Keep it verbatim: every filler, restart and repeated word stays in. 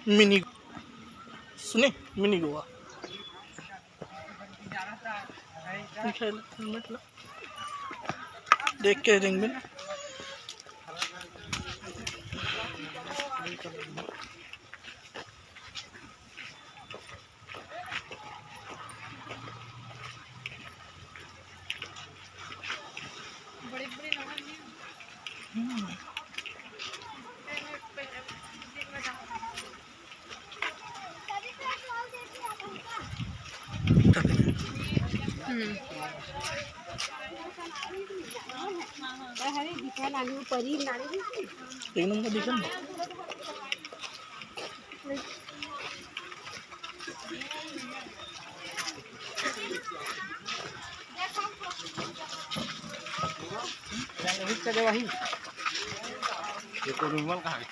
Mini, सुने, mini Goa. निकाल helmet ला। देख के रेंग में। एक नंबर दिखा ना। ये तो रूमाल कहाँ है?